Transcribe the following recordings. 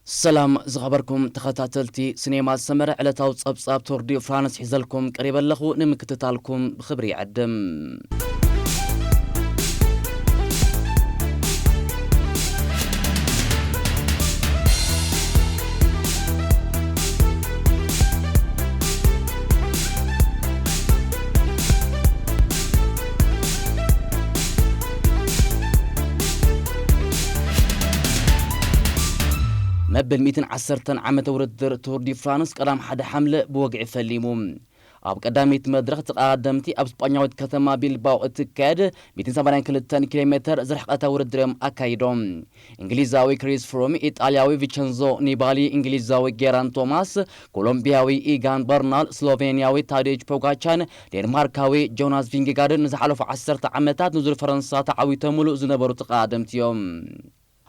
ሰላም ዝኸበርኩም ተኸታተልቲ ሲኔማ ሰመረ፣ ዕለታዊ ጸብጻብ ቱር ዲ ፍራንስ ሒዘልኩም ቀሪበ ኣለኹ። ንምክትታልኩም ብኽብሪ ይዕድም። መበል ሚእትን ዓሰርተን ዓመተ ውድድር ቱር ዲ ፍራንስ ቀዳም ሓደ ሓምለ ብወግዒ ፈሊሙ። ኣብ ቀዳመይቲ መድረኽ ተቐዳደምቲ ኣብ ስጳኛዊት ከተማ ቢልባኦ እትካየድ ሚእትን ሰማንያን ክልተን ኪሎ ሜተር ዝርሕቐታ ውድድር እዮም ኣካይዶም። እንግሊዛዊ ክሪስ ፍሩም፣ ኢጣልያዊ ቪቸንዞ ኒባሊ፣ እንግሊዛዊ ጌራን ቶማስ፣ ኮሎምቢያዊ ኢጋን በርናል፣ ስሎቬንያዊ ታዴጅ ፖጋቻን ዴንማርካዊ ጆናስ ቪንጌጋርድን ንዝሓለፉ ዓሰርተ ዓመታት ንዙር ፈረንሳ ተዓዊቶምሉ ዝነበሩ ተቐዳደምቲ እዮም።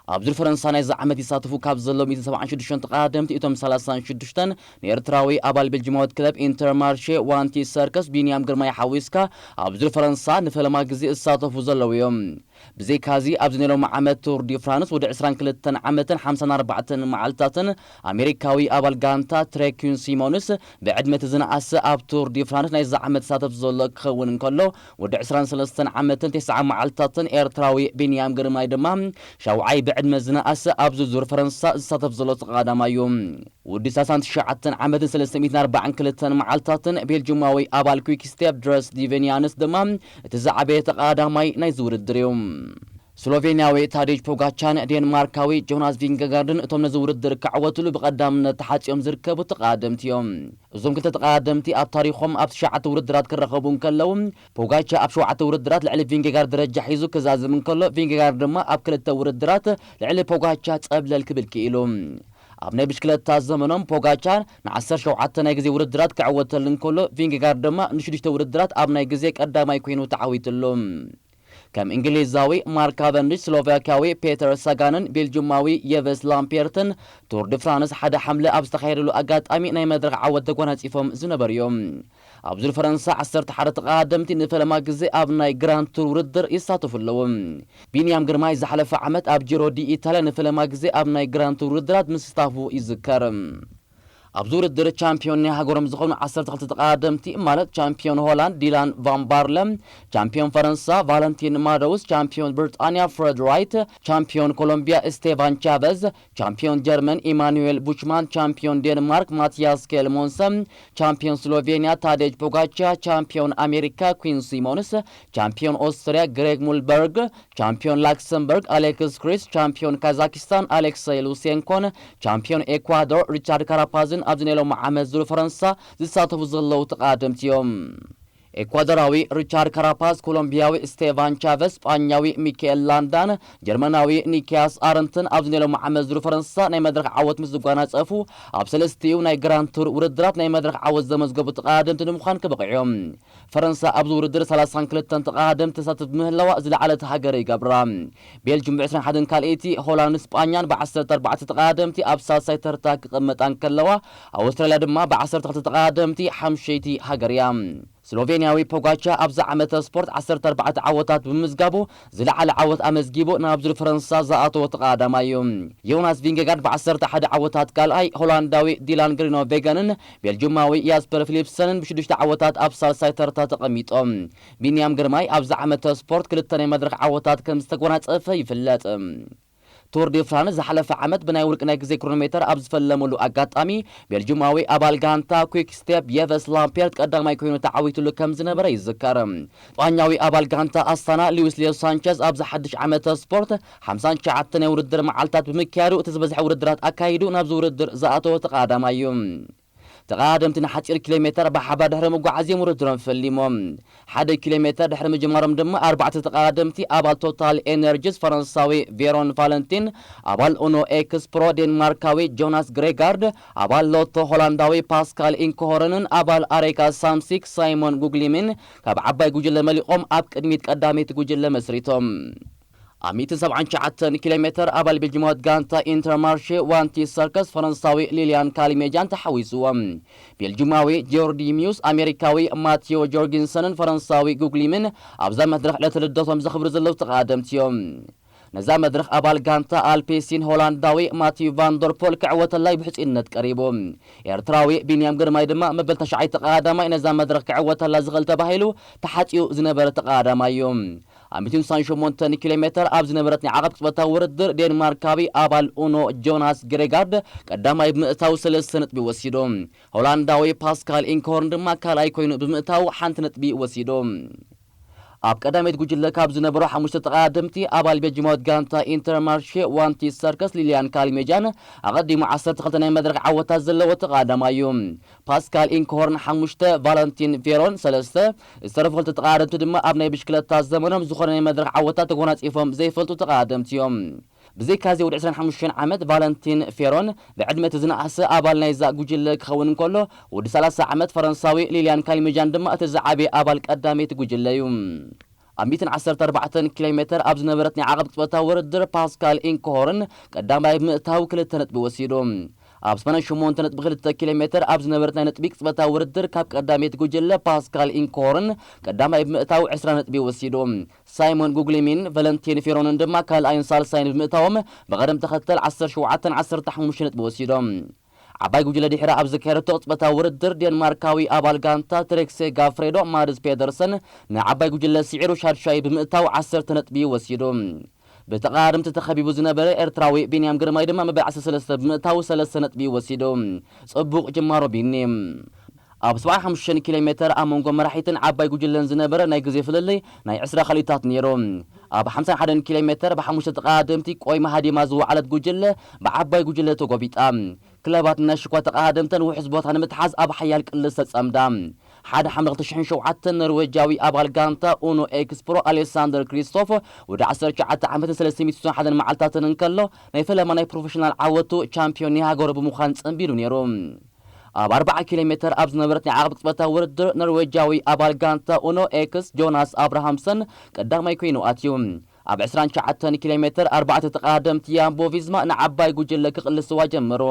ኣብ ዙር ፈረንሳ ናይዚ ዓመት ይሳተፉ ካብ ዘለዉ ሚእትን ሰብዓን ሽዱሽተን ተቐዳደምቲ እቶም ሰላሳን ሽዱሽተን ንኤርትራዊ ኣባል ቤልጂማዊት ክለብ ኢንተርማርሼ ዋንቲ ሰርከስ ቢንያም ግርማይ ሓዊስካ ኣብ ዙር ፈረንሳ ንፈለማ ግዜ ዝሳተፉ ዘለዉ እዮም። ብዘይካዚ ኣብዚ ናይ ሎሚ ዓመት ቱር ዲ ፍራንስ ወዲ ዕስራን ክልተን ዓመትን ሓምሳን ኣርባዕተን መዓልታትን ኣሜሪካዊ ኣባል ጋንታ ትሬክ ኩን ሲሞንስ ብዕድመ እቲ ዝነኣሰ ኣብ ቱር ዲ ፍራንስ ናይዚ ዓመት ዝሳተፍ ዘሎ ክኸውን እንከሎ፣ ወዲ ዕስራን ሰለስተን ዓመትን ተስዓ መዓልታትን ኤርትራዊ ቢንያም ግርማይ ድማ ሻውዓይ ብዕድመ ዝነኣሰ ኣብዚ ዙር ፈረንሳ ዝሳተፍ ዘሎ ተቐዳዳማይ እዩ። ወዲ ሰላሳን ትሽዓተን ዓመትን ሰለስተ ሚእትን ኣርባዓን ክልተን መዓልታትን ቤልጅማዊ ኣባል ኩክ ስቴፕ ድረስ ዲቨንያንስ ድማ እቲ ዝዓበየ ተቐዳዳማይ ናይዚ ውድድር እዩ። ስሎቬንያዊ ታዴጅ ፖጋቻን ዴንማርካዊ ጆናስ ቪንገጋርድን እቶም ነዚ ውድድር ክዕወትሉ ብቐዳምነት ተሓጽዮም ዝርከቡ ተቐዳደምቲ እዮም። እዞም ክልተ ተቐዳደምቲ ኣብ ታሪኾም ኣብ ትሽዓተ ውድድራት ክራኸቡ እንከለዉ፣ ፖጋቻ ኣብ ሸውዓተ ውድድራት ልዕሊ ቪንጌጋርድ ደረጃ ሒዙ ክዛዝም እንከሎ፣ ቪንጌጋርድ ድማ ኣብ ክልተ ውድድራት ልዕሊ ፖጋቻ ጸብለል ክብል ክኢሉ። ኣብ ናይ ብሽክለታ ዘመኖም ፖጋቻ ንዓሰርተ ሸውዓተ ናይ ግዜ ውድድራት ክዕወተሉ እንከሎ፣ ቪንጌጋርድ ድማ ንሽዱሽተ ውድድራት ኣብ ናይ ግዜ ቀዳማይ ኮይኑ ተዓዊትሉ። ከም እንግሊዛዊ ማርክ ካቨንዲሽ፣ ስሎቫኪያዊ ፔተር ሳጋንን ቤልጅማዊ የቨስ ላምፔርትን ቱር ዲ ፍራንስ ሓደ ሓምለ ኣብ ዝተኻየደሉ ኣጋጣሚ ናይ መድረኽ ዓወት ተጓናጺፎም ዝነበሩ እዮም። ኣብ ዙር ፈረንሳ ዓሰርተ ሓደ ተቐዳደምቲ ንፈለማ ግዜ ኣብ ናይ ግራንድ ቱር ውድድር ይሳተፉ ኣለዉ። ቢንያም ግርማይ ዝሓለፈ ዓመት ኣብ ጂሮ ዲ ኢታልያ ንፈለማ ግዜ ኣብ ናይ ግራንድ ቱር ውድድራት ምስታፉ ይዝከር። ኣብዚ ውድድር ቻምፒዮን ናይ ሃገሮም ዝኾኑ ዓሰርተ ክልተ ተቐዳደምቲ ማለት ቻምፒዮን ሆላንድ ዲላን ቫን ባርለ፣ ቻምፒዮን ፈረንሳ ቫለንቲን ማዶውስ፣ ቻምፒዮን ብሪጣንያ ፍሬድ ራይት፣ ቻምፒዮን ኮሎምቢያ ስቴቫን ቻቨዝ፣ ቻምፒዮን ጀርመን ኢማኑኤል ቡችማን፣ ቻምፒዮን ዴንማርክ ማቲያስ ኬልሞንሰን፣ ቻምፒዮን ስሎቬንያ ታዴጅ ፖጋቻ፣ ቻምፒዮን ኣሜሪካ ኩን ሲሞንስ፣ ቻምፒዮን ኦስትሪያ ግሬግ ሙልበርግ፣ ቻምፒዮን ላክሰምበርግ ኣሌክስ ክሪስ፣ ቻምፒዮን ካዛኪስታን ኣሌክሰይ ሉሴንኮን ቻምፒዮን ኤኳዶር ሪቻርድ ካራፓዝን ኣብዚ ናይ ሎሚ ዓመት ዙር ፈረንሳ ዝሳተፉ ዘለዉ ተቐዳደምቲ እዮም። ኤኳዶራዊ ሪቻርድ ካራፓዝ፣ ኮሎምቢያዊ ስቴቫን ቻቨስ፣ ስጳኛዊ ሚካኤል ላንዳን ጀርመናዊ ኒኪያስ ኣረንትን ኣብዚ ናይ ሎሚ ዓመት ዙር ፈረንሳ ናይ መድረኽ ዓወት ምስ ዝጓናጸፉ፣ ኣብ ሰለስቲኡ ናይ ግራንድ ቱር ውድድራት ናይ መድረኽ ዓወት ዘመዝገቡ ተቐዳደምቲ ንምዃን ክበቕዑ እዮም። ፈረንሳ ኣብዚ ውድድር ሰላሳን ክልተን ተቐዳደምቲ ተሳትፍ ብምህላዋ ዝለዓለት ሃገር ይገብራ። ቤልጅም ብዕስራን ሓደን ካልኣይቲ፣ ሆላንድ ስጳኛን ብዓሰርተ ኣርባዕተ ተቐዳደምቲ ኣብ ሳልሳይ ተርታ ክቕመጣ እንከለዋ፣ ኣውስትራልያ ድማ ብዓሰርተ ክልተ ተቐዳደምቲ ሓምሸይቲ ሃገር እያ። ስሎቬንያዊ ፖጋቻ ኣብዚ ዓመተ ስፖርት ዓሰርተ ኣርባዕተ ዓወታት ብምምዝጋቡ ዝለዓለ ዓወት ኣመዝጊቡ ናብ ዙር ፈረንሳ ዝኣተወ ተቐዳዳማይ እዩ። ዮናስ ቪንጌጋርድ ብዓሰርተ ሓደ ዓወታት ካልኣይ፣ ሆላንዳዊ ዲላን ግሪኖ ቬገንን ቤልጅማዊ ያስፐር ፊሊፕሰንን ብሽዱሽተ ዓወታት ኣብ ሳልሳይ ተርታ ተቐሚጦም። ቢንያም ግርማይ ኣብዚ ዓመተ ስፖርት ክልተ ናይ መድረኽ ዓወታት ከም ዝተጎናጸፈ ይፍለጥ። ቱር ዲ ፍራንስ ዝሓለፈ ዓመት ብናይ ውልቂ ናይ ግዜ ክሮኖሜተር ኣብ ዝፈለመሉ ኣጋጣሚ፣ ቤልጅማዊ ኣባል ጋንታ ኩክ ስቴፕ የቨስ ላምፔርት ቀዳማይ ኮይኑ ተዓዊትሉ ከም ዝነበረ ይዝከር። ስጳኛዊ ኣባል ጋንታ ኣስታና ሉዊስ ሊዮ ሳንቸዝ ኣብዚ ሓድሽ ዓመተ ስፖርት ሓምሳን ትሽዓተን ናይ ውድድር መዓልታት ብምክያዱ እቲ ዝበዝሐ ውድድራት ኣካይዱ ናብዚ ውድድር ዝኣተወ ተቐዳዳማይ እዩ። ተቐዳደምቲ ንሓጺር ኪሎ ሜተር ብሓባር ድሕሪ ምጓዓዝ እዮም ውድድሮም ፈሊሞም። ሓደ ኪሎ ሜተር ድሕሪ ምጅማሮም ድማ ኣርባዕተ ተቐዳደምቲ ኣባል ቶታል ኤነርጂስ ፈረንሳዊ ቬሮን ቫለንቲን፣ ኣባል ኡኖ ኤክስፕሮ ዴንማርካዊ ጆናስ ግሬጋርድ፣ ኣባል ሎቶ ሆላንዳዊ ፓስካል ኢንኮሆረንን ኣባል ኣሬካ ሳምሲክ ሳይሞን ጉግሊምን ካብ ዓባይ ጉጅለ መሊቖም ኣብ ቅድሚት ቀዳመይቲ ጉጅለ መስሪቶም። ኣብ ሚእትን ሰብዓን ትሽዓተን ኪሎ ሜተር ኣባል ቤልጅማዊት ጋንታ ኢንተርማርሼ ዋንቲ ሰርከስ ፈረንሳዊ ሊልያን ካሊሜጃን ተሓዊስዎም። ቤልጅማዊ ጆርዲ ሚውስ፣ ኣሜሪካዊ ማቲዮ ጆርጊንሰንን ፈረንሳዊ ጉግሊምን ኣብዛ መድረኽ ዕለተ ልደቶም ዘኽብሩ ዘለዉ ተቐዳደምቲ እዮም። ነዛ መድረኽ ኣባል ጋንታ ኣልፔሲን ሆላንዳዊ ማቲዩ ቫንደርፖል ክዕወተላ ብሕጹይነት ቀሪቡ። ኤርትራዊ ቢንያም ግርማይ ድማ መበል ተሽዓይ ተቐዳዳማይ ነዛ መድረኽ ክዕወተላ ዝኽእል ተባሂሉ ተሓጽዩ ዝነበረ ተቐዳዳማይ እዩ። ኣብ ሚእትን ስሳን ሸሞንተን ኪሎ ሜተር ኣብ ዝነበረት ናይ ዓቐብ ቅጽበታዊ ውድድር ዴንማርካዊ ኣባል ኡኖ ጆናስ ግሬጋርድ ቀዳማይ ብምእታው ሰለስተ ነጥቢ ወሲዱ። ሆላንዳዊ ፓስካል ኢንኮርን ድማ ካልኣይ ኮይኑ ብምእታው ሓንቲ ነጥቢ ወሲዱ። ኣብ ቀዳመይቲ ጉጅለ ካብ ዝነበሩ ሓሙሽተ ተቐዳደምቲ ኣባል ቤልጂማዊት ጋንታ ኢንተርማርሼ ዋንቲ ሰርከስ ሊልያን ካሊሜጃን ኣቐዲሙ ዓሰርተ ክልተ ናይ መድረኽ ዓወታት ዘለዎ ተቐዳዳማይ እዩ። ፓስካል ኢንኮርን ሓሙሽተ፣ ቫለንቲን ፌሮን ሰለስተ፣ ዝተረፉ ክልተ ተቐዳደምቲ ድማ ኣብ ናይ ብሽክለታ ዘመኖም ዝኾነ ናይ መድረኽ ዓወታት ተጎናጺፎም ዘይፈልጡ ተቐዳደምቲ እዮም። ብዘይካዚ ወዲ ዕስራን ሓሙሽተን ዓመት ቫለንቲን ፌሮን ብዕድመ እቲ ዝነኣሰ ኣባል ናይዛ ጉጅለ ክኸውን እንከሎ፣ ወዲ ሰላሳ ዓመት ፈረንሳዊ ሊልያን ካሊሜጃን ድማ እቲ ዝዓበየ ኣባል ቀዳመይቲ ጉጅለ እዩ። ኣብ ሚእትን ዓሰርተ ኣርባዕተን ኪሎ ሜተር ኣብ ዝነበረት ናይ ዓቐብ ቅጽበታዊ ውድድር ፓስካል ኢንኮሆርን ቀዳማይ ብምእታው ክልተ ነጥቢ ወሲዱ። ኣብ ሰማንያን ሸሞንተ ነጥቢ ክልተ ኪሎ ሜተር ኣብ ዝነበረት ናይ ነጥቢ ቅጽበታዊ ውድድር ካብ ቀዳመይቲ ጉጅለ ፓስካል ኢንኮሆርን ቀዳማይ ብምእታው ዕስራ ነጥቢ ወሲዱ። ሳይሞን ጉግሊሚን ቨለንቲን ፌሮንን ድማ ካልኣይን ሳልሳይን ብምእታዎም ብቐደም ተኸተል ዓሰርተ ሸውዓተን ዓሰርተ ሓሙሽተን ነጥቢ ወሲዶም። ዓባይ ጉጅለ ድሕሪ ኣብ ዘካየደቶ ቅጽበታዊ ውድድር ዴንማርካዊ ኣባል ጋንታ ትሬክሴ ጋፍሬዶ ማድስ ፔደርሰን ንዓባይ ጉጅለ ስዒሩ ሻድሻይ ብምእታው ዓሰርተ ነጥቢ ወሲዱ። ብተቐዳደምቲ ተኸቢቡ ዝነበረ ኤርትራዊ ቢንያም ግርማይ ድማ መበል ዓሰርተ ሰለስተ ብምእታው ሰለስተ ነጥቢ ወሲዱ። ጽቡቕ ጅማሮ ቢኒ። ኣብ ሰብዓን ሓሙሽተን ኪሎ ሜተር ኣብ መንጎ መራሒትን ዓባይ ጉጅለን ዝነበረ ናይ ግዜ ፍልልይ ናይ ዕስራ ካልኢታት ነይሩ። ኣብ ሓምሳን ሓደን ኪሎ ሜተር ብሓሙሽተ ተቐዳደምቲ ቆይማ ሃዲማ ዝወዓለት ጉጅለ ብዓባይ ጉጅለ ተጎቢጣ። ክለባት ናይ ሽኳ ተቐዳደምተን ውሑስ ቦታ ንምትሓዝ ኣብ ሓያል ቅልስ ተጸምዳ። ሓደ ሓምለ ክልተ ሽሕን ሸውዓተን ኖርዌጃዊ ኣባል ጋንታ ኡኖ ኤክስፕሮ ኣሌሳንደር ክሪስቶፍ ወዲ ዓሰርተ ትሽዓተ ዓመትን ሰለስተ ሚእትን ስሳን ሓደን መዓልታትን እንከሎ ናይ ፈለማ ናይ ፕሮፌሽናል ዓወቱ ቻምፒዮን ናይ ሃገሩ ብምዃን ጸንቢሉ ነይሩ። ኣብ ኣርብዓ ኪሎ ሜተር ኣብ ዝነበረት ናይ ዓቐብ ቅጽበታዊ ውድድር ኖርዌጃዊ ኣባል ጋንታ ኡኖ ኤክስ ጆናስ ኣብርሃምሰን ቀዳማይ ኮይኑ ኣትዩ። ኣብ ዕስራን ትሽዓተን ኪሎ ሜተር ኣርባዕተ ተቐዳደምቲ ያምቦ ቪዝማ ንዓባይ ጉጅለ ክቕልስዋ ጀመሩ።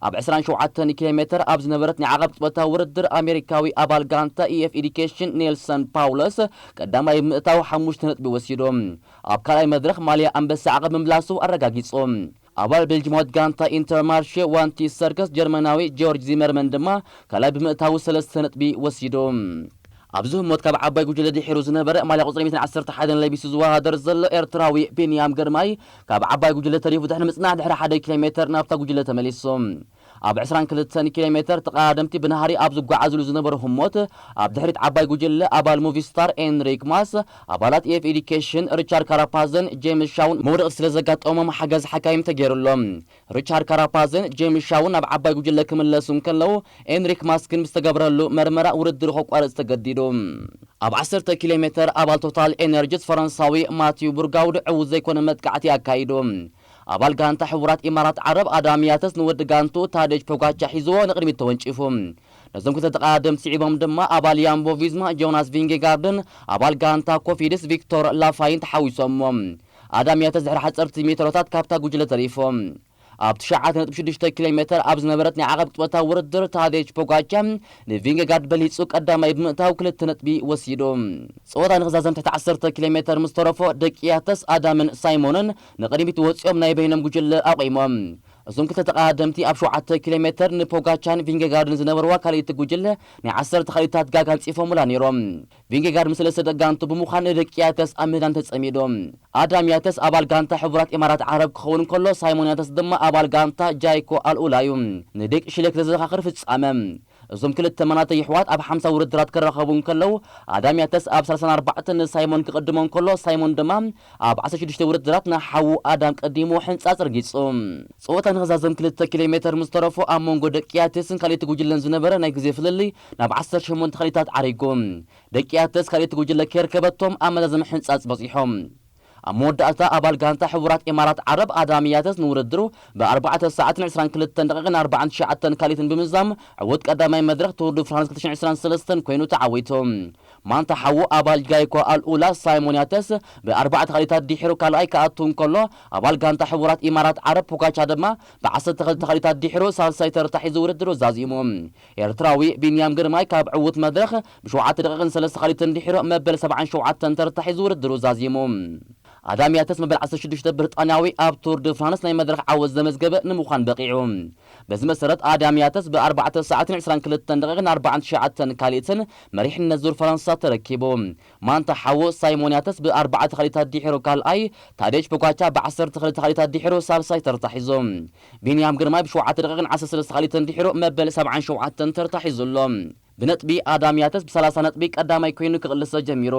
ኣብ ዕስራን ሸውዓተን ኪሎ ሜተር ኣብ ዝነበረት ናይ ዓቐብ ቅጽበታዊ ውድድር ኣሜሪካዊ ኣባል ጋንታ ኢኤፍ ኤዲኬሽን ኔልሰን ፓውለስ ቀዳማይ ብምእታው ሓሙሽተ ነጥቢ ወሲዱ። ኣብ ካልኣይ መድረኽ ማልያ ኣንበሳ ዓቐብ ምምላሱ ኣረጋጊጹ። ኣባል ቤልጂማዊት ጋንታ ኢንተርማርሼ ዋንቲ ሰርከስ ጀርመናዊ ጆርጅ ዚመርመን ድማ ካልኣይ ብምእታው ሰለስተ ነጥቢ ወሲዱ። ኣብዚ ህሞት ካብ ዓባይ ጉጅለ ድሒሩ ዝነበረ ማልያ ቁጽሪ ሚእትን ዓሰርተ ሓደን ለቢሱ ዝወዳደር ዘሎ ኤርትራዊ ቢንያም ግርማይ ካብ ዓባይ ጉጅለ ተሪፉ ድሕሪ ምጽናሕ ድሕሪ ሓደ ኪሎ ሜተር ናብታ ጉጅለ ተመሊሱ። ኣብ ዕስራን ክልተን ኪሎ ሜተር ተቐዳደምቲ ብናህሪ ኣብ ዝጓዓዝሉ ዝነበሩ ህሞት ኣብ ድሕሪት ዓባይ ጉጅለ ኣባል ሙቪስታር ኤንሪክ ማስ፣ ኣባላት ኤፍ ኤዲኬሽን ሪቻርድ ካራፓዘን ጄምስ ሻውን መውደቕቲ ስለ ዘጋጠሞም ሓገዝ ሓካይም ተገይሩሎም። ሪቻርድ ካራፓዝን ጄምስ ሻውን ናብ ዓባይ ጉጅለ ክምለሱ እንከለዉ፣ ኤንሪክ ማስክን ብዝተገብረሉ መርመራ ውድድሩ ከቋርጽ ተገዲዱ። ኣብ ዓሰርተ ኪሎ ሜተር ኣባል ቶታል ኤነርጂስ ፈረንሳዊ ማቲዩ ቡርጋውድ ዕዉት ዘይኮነ መጥቃዕቲ ኣካይዱ። ኣባል ጋንታ ሕቡራት ኢማራት ዓረብ ኣዳም ያተስ ንወዲ ጋንቱ ታደጅ ፖጋቻ ሒዝዎ ንቕድሚት ተወንጪፉ። ነዞም ክልተ ተቐዳደምቲ ስዒቦም ድማ ኣባል ያምቦ ቪዝማ ጆናስ ቪንጌጋርድን ኣባል ጋንታ ኮፊድስ ቪክቶር ላፋይን ተሓዊሶምዎም። ኣዳም ያተስ ድሕሪ ሓፀርቲ ሜትሮታት ካብታ ጉጅለ ተሪፎም። ኣብ ትሽዓተ ነጥቢ ሽዱሽተ ኪሎ ሜተር ኣብ ዝነበረት ናይ ዓቐብ ቅጽበታዊ ውድድር ታዴች ፖጋቻ ንቪንጌጋርድ በሊጹ ቀዳማይ ብምእታው ክልተ ነጥቢ ወሲዱ። ጸወታ ንኽዛዘም ትሕቲ ዓሰርተ ኪሎ ሜተር ምስ ተረፎ ደቂ ያተስ ኣዳምን ሳይሞንን ንቕድሚት ወጺኦም ናይ በይኖም ጉጅለ ኣቑሞም። እዞም ክልተ ተቐዳደምቲ ኣብ ሸውዓተ ኪሎ ሜተር ንፖጋቻን ቪንጌጋርድን ዝነበርዋ ካልኣይቲ ጉጅለ ናይ ዓሰርተ ካልኢታት ጋግ ኣንጺፎምላ ነይሮም። ቪንጌጋርድ ምስ ሰለስተ ደጋንቱ ብምዃን ንደቂ ያተስ ኣብ ምህዳን ተጸሚዶም። ኣዳም ያተስ ኣባል ጋንታ ሕቡራት ኢማራት ዓረብ ክኸውን ከሎ፣ ሳይሞን ያተስ ድማ ኣባል ጋንታ ጃይኮ ኣልኡላ እዩ። ንደቂ ሽሌክ ዘዘኻኽር ፍጻመ። እዞም ክልተ መናተይ ይሕዋት ኣብ ሓምሳ ውድድራት ክራኸቡ እንከለዉ፣ ኣዳም ያተስ ኣብ ሰላሳን ኣርባዕተን ንሳይሞን ክቕድሞ እንከሎ፣ ሳይሞን ድማ ኣብ ዓሰርተ ሽዱሽተ ውድድራት ንሓዉ ኣዳም ቀዲሙ ሕንጻጽ ረጊጹ። ጸወታ ንኽዛዘም ክልተ ኪሎ ሜተር ምስ ተረፎ፣ ኣብ መንጎ ደቂ ያተስን ካልኣይቲ ጉጅለን ዝነበረ ናይ ግዜ ፍልልይ ናብ ዓሰርተ ሸሞንተ ካልኢታት ዓሪጉ። ደቂ ያተስ ካልኣይቲ ጉጅለ ከየርከበቶም ኣብ መዛዘሚ ሕንጻጽ በጺሖም። ኣብ መወዳእታ ኣባል ጋንታ ሕቡራት ኢማራት ዓረብ ኣዳም ያተስ ንውድድሩ ብኣርባዕተ ሰዓትን ዕስራን ክልተን ደቂቕን ኣርባዓን ትሽዓተን ካልኢትን ብምዛም ዕዉት ቀዳማይ መድረኽ ቱር ዱ ፍራንስ ክልተ ሽሕን ዕስራን ሰለስተን ኮይኑ ተዓዊቱ። ማንታ ሓዉ ኣባል ጋይኮ ኣልኡላ ሳይሞን ያተስ ብኣርባዕተ ካልኢታት ድሒሩ ካልኣይ ክኣቱ እንከሎ፣ ኣባል ጋንታ ሕቡራት ኢማራት ዓረብ ፖጋቻ ድማ ብዓሰርተ ክልተ ካልኢታት ድሒሩ ሳልሳይ ተርታ ሒዙ ውድድሩ ዛዚሙ። ኤርትራዊ ቢንያም ግርማይ ካብ ዕዉት መድረኽ ብሸውዓተ ደቂቕን ሰለስተ ካልኢትን ድሒሩ መበል ሰብዓን ሸውዓተን ተርታ ሒዙ ውድድሩ ዛዚሙ። ኣዳም ያተስ መበል ዓሰርተ ሽዱሽተ ብሪጣንያዊ ኣብ ቱር ድ ፍራንስ ናይ መድረኽ ዓወት ዘመዝገበ ንምዃን በቒዑ። በዚ መሰረት ኣዳም ያተስ ብ4 ሰዓትን ዕስራን ክልተን ደቂቕን ኣርባዓን ትሽዓተን ካልኢትን መሪሕነት ዙር ፈረንሳ ተረኪቡ። ማንታ ሓዉ ሳይሞን ያተስ ብ4 ካልኢታት ድሒሩ ካልኣይ፣ ታዴጅ ፖጋቻ ብ12 ካልኢታት ድሒሩ ሳልሳይ ተርታ ሒዙ። ቢንያም ግርማይ ብ7 ደቂቕን ዓሰርተ ሰለስተ ካልኢትን ድሒሩ መበል ሰብዓን ሸውዓተን ተርታ ሒዙ ኣሎ። ብነጥቢ ኣዳም ያተስ ብ30 ነጥቢ ቀዳማይ ኮይኑ ክቕልሰ ጀሚሩ።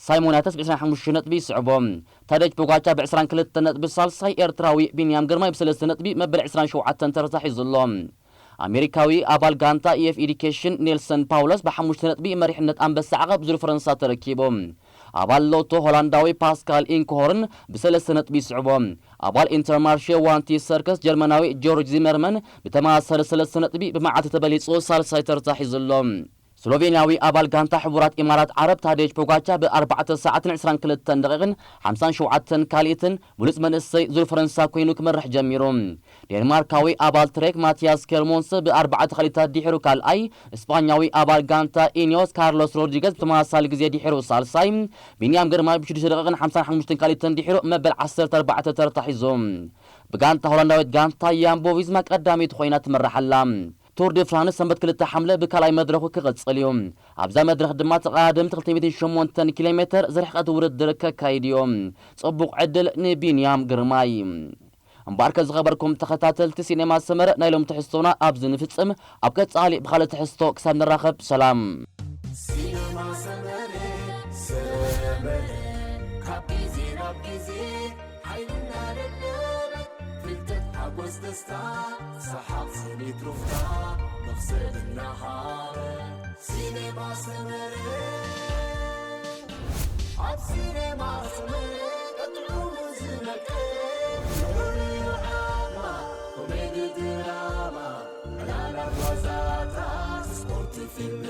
ሳይሞን ያተስ ብ25 ነጥቢ ይስዕቦ። ታደጅ ፖጋቻ ብ22 ነጥቢ ሳልሳይ፣ ኤርትራዊ ቢንያም ግርማይ ብ3 ነጥቢ መበል ዕስራን ሸውዓተን ተርታ ሒዙ ኣሎ። ኣሜሪካዊ ኣባል ጋንታ ኢኤፍ ኤዲኬሽን ኔልሰን ፓውለስ ብ5 ነጥቢ መሪሕነት ኣንበሳ ዓቐብ ዙር ፈረንሳ ተረኪቡ። ኣባል ሎቶ ሆላንዳዊ ፓስካል ኢንክሆርን ብ3 ነጥቢ ይስዕቦ። ኣባል ኢንተርማርሼ ዋንቲ ሰርከስ ጀርመናዊ ጆርጅ ዚመርመን ብተመሳሳሊ ሰለስተ ነጥቢ ብመዓልቲ ተበሊጹ ሳልሳይ ተርታ ሒዙ ኣሎ። ስሎቬንያዊ ኣባል ጋንታ ሕቡራት ኢማራት ዓረብ ታዴጅ ፖጋቻ ብ4 ሰዓትን ዕስራን ክልተን ደቂቕን ሓምሳን ሸውዓተን ካልኢትን ብሉጽ መንእሰይ ዙር ፈረንሳ ኮይኑ ክመርሕ ጀሚሩ። ዴንማርካዊ ኣባል ትሬክ ማቲያስ ኬርሞንስ ብ4 ካልኢታት ድሒሩ ካልኣይ፣ እስጳኛዊ ኣባል ጋንታ ኢኒዮስ ካርሎስ ሮድሪገዝ ብተመሳሳሊ ግዜ ድሒሩ ሳልሳይ፣ ቢንያም ግርማይ ብ6 ደቂቕን ሓምሳን ሓሙሽተን ካልኢትን ድሒሩ መበል ዓሰርተ ኣርባዕተ ተርታ ሒዙ። ብጋንታ ሆላንዳዊት ጋንታ ያምቦ ቪዝማ ቀዳመይቲ ኮይና ትመርሕ ኣላ። ቱር ድ ፍራንስ ሰንበት ክልተ ሓምለ ብካልኣይ መድረኹ ክቕጽል እዩ። ኣብዛ መድረኽ ድማ ተቐዳደምቲ ክልተ ሚእትን ሸሞንተን ኪሎ ሜተር ዝርሕቀት ውድድር ከካይድ እዮም። ጽቡቕ ዕድል ንቢንያም ግርማይ። እምበኣርከ ዝኸበርኩም ተኸታተልቲ ሲኔማ ሰመረ ናይ ሎም ትሕዝቶና ኣብዚ ንፍጽም። ኣብ ቀጻሊ ብኻልእ ትሕዝቶ ክሳብ ንራኸብ ሰላም። ሲኔማ ሰመረ፣ ሰመረ፣ ካብ ግዜ ናብ ግዜ ሓይልና ደለበ፣ ፍልጠት ሓጎስ ደስታ፣ ሰሓቕ ስኒት ሩፍታ፣ መኽሰብ እናሃበ፣ ሲኔማ ሰመረ። ኣብ ሲኔማ ሰመረ ቀጥዑ ዝነቀ፣ ፍሉይ ዓማ፣ ኮሜዲ ድራማ፣ ዕላላት ዋዛታት፣ ስፖርት ፊልም፣